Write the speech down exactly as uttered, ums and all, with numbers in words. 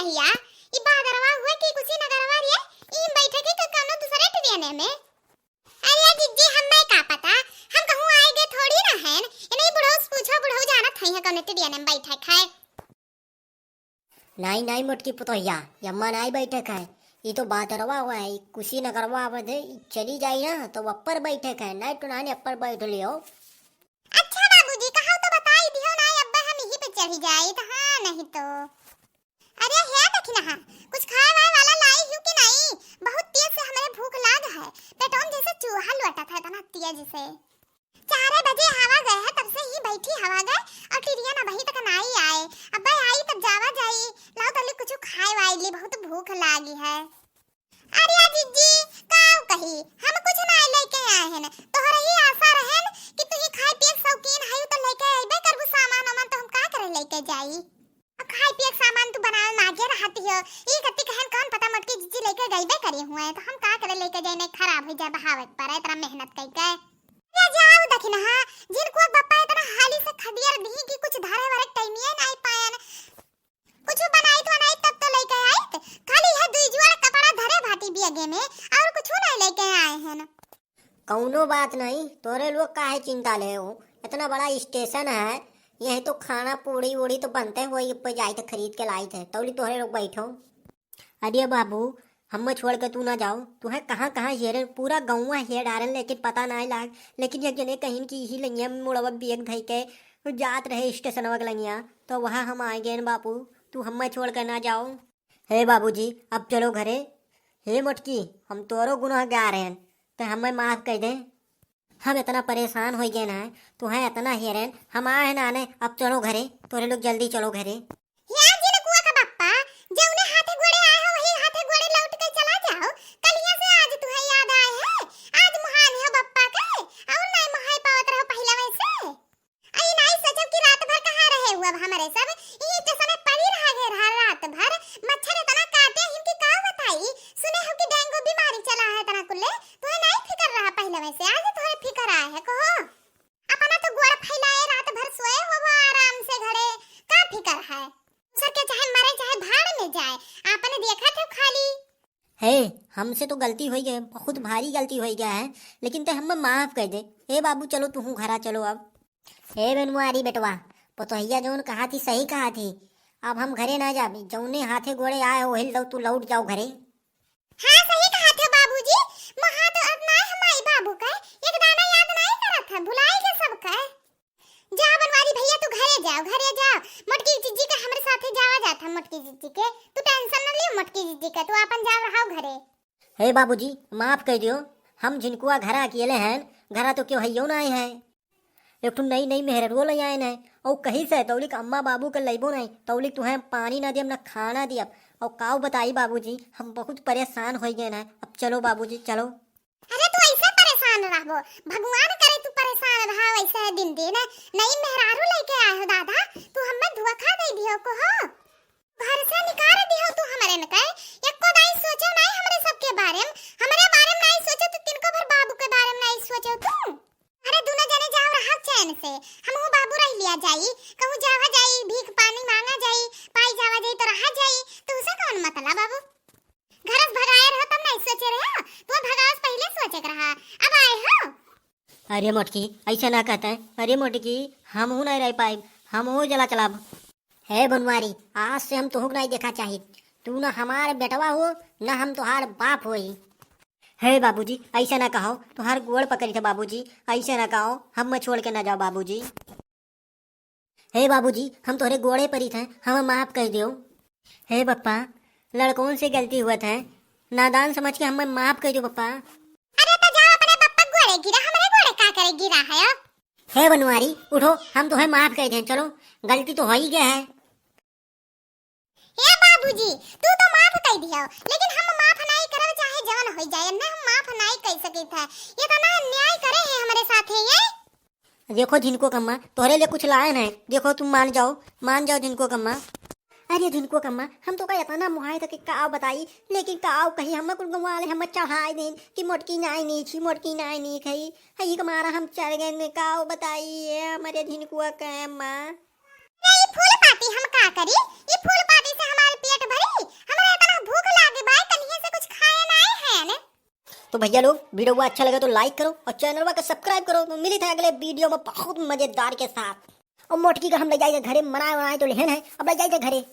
भैया, ई बादरवा हुए कि कुशीनगरवा रे, ई बैठे के क-, कौनो दूसरे ट्रेन में। अरे जिज्जी, हमें का पता, हम कहूँ आए गए थोड़ी ना हैं, इन्हीं बुढ़ऊ से पूछो, बुढ़ऊ जानत हैं कौन ट्रेन में बैठे खाए। नाई, नाई मोटकी पुतोहिया, यम्मा नाई बैठे खाए, ई तो बादरवा हुआ है, ई कुशीनगरवा आवे दे, ई चली जाई ना, तो अप्पर बैठे खाए, नाई तो नानी अप्पर बैठ लियो। अच्छा बाबूजी, कहा तो बताई दियो ना, अब्बे हम यहीं पे चढ़ी जाई, तो हाँ, नहीं तो। अरे हे दखिनहा, कुछ खाए वाए वाला लाई हूँ कि नहीं? बहुत तेज से हमरे भूख लाग है, पेटवा में जैसे चूहा लोटत है, इतना तेज से। चारे बजे हवा गए है, तब से ही बैठी हवा गए, और टिरिया ना वहीं तक नाई आए। अब्बे आई तब जावा जाई, लाओ तले कुछ खाए वाए ली, बहुत भूख लागी है। अरे जिज्जी, काऊ कही, हम कुछ ना लेके आए हैं, तोहरे ही आशा रहन कि तू ही खाए पिए के शौकीन है, तो लेके अइबे करबू सामान वामान, तो हम का करे लेके जाई? अब खाए पिए के सामान तू बनावे मागे रहती हो, ई कत्ती कहन कौन पता मोटकी जिज्जी लेके गइबे करी हुए, तो हम का करे लेके जाई, नहीं खराब हो जाए बहावे के पड़े, इतना मेहनत कई के। अरे जाओ दखिनहा, जिनको बप्पा इतना हाली से खदियर दी कि कुछ धरे वरे टाइमिए नहीं पायन, कुछ बनाइत वनाइत तब तो लेके आइत, खाली यह दुई जुआर कपड़ा धरे भाटी बियगे में, और कुछ नहीं लेके आए हैं। कौनो बात नहीं, तोरे लोग काहे चिंता ले हो, इतना बड़ा स्टेशन है, यही तो खाना पूड़ी वूड़ी तो बनते हुए ऊपर जाइत है, खरीद के लाइत है, तौली तोहरे लोग बैठो। अरे बाबू, हम्मे छोड़ के तू ना जाओ, तुहे कहाँ कहाँ हेरे, पूरा गौवा हेर डारन, लेकिन पता नाई लाग। लेकिन एक जने कहिन कि यही लंगिया में मुड़वा बियग धई के जात रहे स्टेशनवा के लंगिया, तो वहाँ हम आ गए बापू, तू हम्मे छोड़ के ना जाओ। हे बाबूजी, अब चलो घरे। हे मोटकी, हम तोरो गुनाह गा रहे हैं, ते हम्मे माफ कर दे। हम इतना परेशान हो गए ना, तुहे इतना हेरन, हम आए ना आने, अब चलो घरे, तोरे लोग जल्दी चलो घरे। हे जिनकुआ का बप्पा, जौने हाथे गोड़े आए हो, वही हाथे गोड़े लौट के चला जाओ। कलिया से आज तुहे याद आए है, आज मुहान हो बप्पा के, और नहीं मुहाई पावत रहो पहले वैसे। अई नाई सोचब कि रात भर कहाँ रहे हुआ अब हमरे सब, ई स्टेशन में पड़ी रहा गए रहा रात भर। मच्छर इतना काटे, इनकी का बताई, सुने हो कि डेंगू बीमारी चला है इतना कुल्ले, तुहे नहीं फिकर रहा पहले वैसे, आज तुहे फिकर आए है, कहो। अपना तो गोड़ फैलाए रात भर सोए हो वो आराम से घरे, का फिकर है? दूसर के चाहे मरे चाहे भाड़ में जाए, आपने देखा थे खाली। हे, हमसे तो गलती होई गए, बहुत भारी गलती होई गया है, लेकिन ते हमें माफ कर दे। ए बाबू, चलो तुहू घरा चलो अब। हे बनवारी बेटवा, पतोहिया जौन कहा थी सही कहा थी, अब हम घरे ना जाबे, जौने हाथे गोड़े आए हो हिल दो, तू लौट जाओ घरे। हाँ, सही कहा थे बाबूजी, मोहा तो अब ना हमारी बाबू का एक दाना याद नहीं करत है, भुलाई के सब का। जा बनवारी भैया, तू घरे जाओ, घरे जाओ, मोटकी जिज्जी के हमरे साथे जावा जात है, मोटकी जिज्जी के, तू टेंशन न लियो मोटकी जिज्जी के, तू अपन जाओ रहाओ घरे। हे बाबूजी, माफ कर दियो, हम झिनकुआ घरा अकेले हैं, घरा तो क्यों हइयो ना आए हैं। एक ठो नई नई मेहररुओ ले आए हैं, और कहीं से तौलिक अम्मा बाबू के लइबो नहीं, तौलिक तुहें पानी ना दियब, ना खाना दियब। और काऊ बताई बाबूजी, हम बहुत परेशान हो गए हैं। अब चलो बाबूजी, चलो। अरे तू ऐसे परेशान रहबो, भगवान करे तू परेशान रहा वैसे है दिन दिन। नई मेहरारू लेके आए हो दादा, तू हमें धोखा दे दियो को हो। घर से निकाल दियो तू हमरे न के, एको दाई सोचो नहीं हमरे सबके बारे में, हमरे बारे में नहीं सोचो तू, तिनको भर बाबू के बारे में नहीं सोचो तू। अरे दोनों जने जाओ रहा चैन से, हम वो बाबू रह लिया जाई, कहूँ जावा जाई, भीख पानी मांगा जाई, पाई जावा जाई तो रहा जाई, तो उसे कौन मतलब बाबू? घर से भगाए रहो तब नहीं सोचे रहे, तू भगावे से पहले सोचे के रहा, अब आए हो। अरे मोटकी, ऐसे ना कहते हैं। अरे मोटकी, हम हूँ नहीं रह पाए, हम हूँ जला चलाब। हे बनवारी, आज से हम तुहुक नहीं देखा चाहित। तू ना हमार बेटवा हो, ना हम तुहार बाप होई। हे बाबूजी, ऐसे ना कहो, तुहार गोड़ पकड़ी थे बाबूजी, ऐसे ना कहो, हमें छोड़ के ना जाओ बाबूजी। हे बाबूजी, हम तोहरे गोड़े परी थे, हमें माफ कर दियो। हे पप्पा, लड़कों से गलती हुआ था, नादान समझ के हमें माफ कर दो पप्पा। अरे तो जाओ अपने पप्पा के गोड़े गिरा, हमरे गोड़े का करे गिरा है? हे बनवारी, उठो, हम तुहें माफ कर दें, चलो, गलती तो हो ही गया है। ए बाबूजी, तू तो माफ कर दियो, लेकिन हम माफ नहीं करब, चाहे जवन हो जाए, ना हम माफ नहीं कर सकित है। इतना अन्याय करे हैं हमरे साथे ये। देखो झिनको कम्मा, तोहरे लिए कुछ लाए हैं, देखो तुम मान जाओ, मान जाओ झिनको कम्मा। अरे झिनको कम्मा, हम तो का इतना मुहाए था कि का बताई, लेकिन का कही, हम कुल गंवा वाले हम चढ़ाए देन कि मोटकी नाई नीक ही, मोटकी नाई नीक ही, है ये मारा हम चढ़ गए ने, का बताई ये हमारे झिनको कम्मा। अरे, ई फूल पाती हम का करी? ई फूल पाती से हमार पेट भरी? तो भैया लोग, video अच्छा लगे तो like करो और channel का subscribe करो। तो मिली था अगले video में बहुत मजेदार के साथ। और मोटकी का हम ले जाइए घरे, मनाए वनाए तो लेहन है, अब ले जाइए घरे।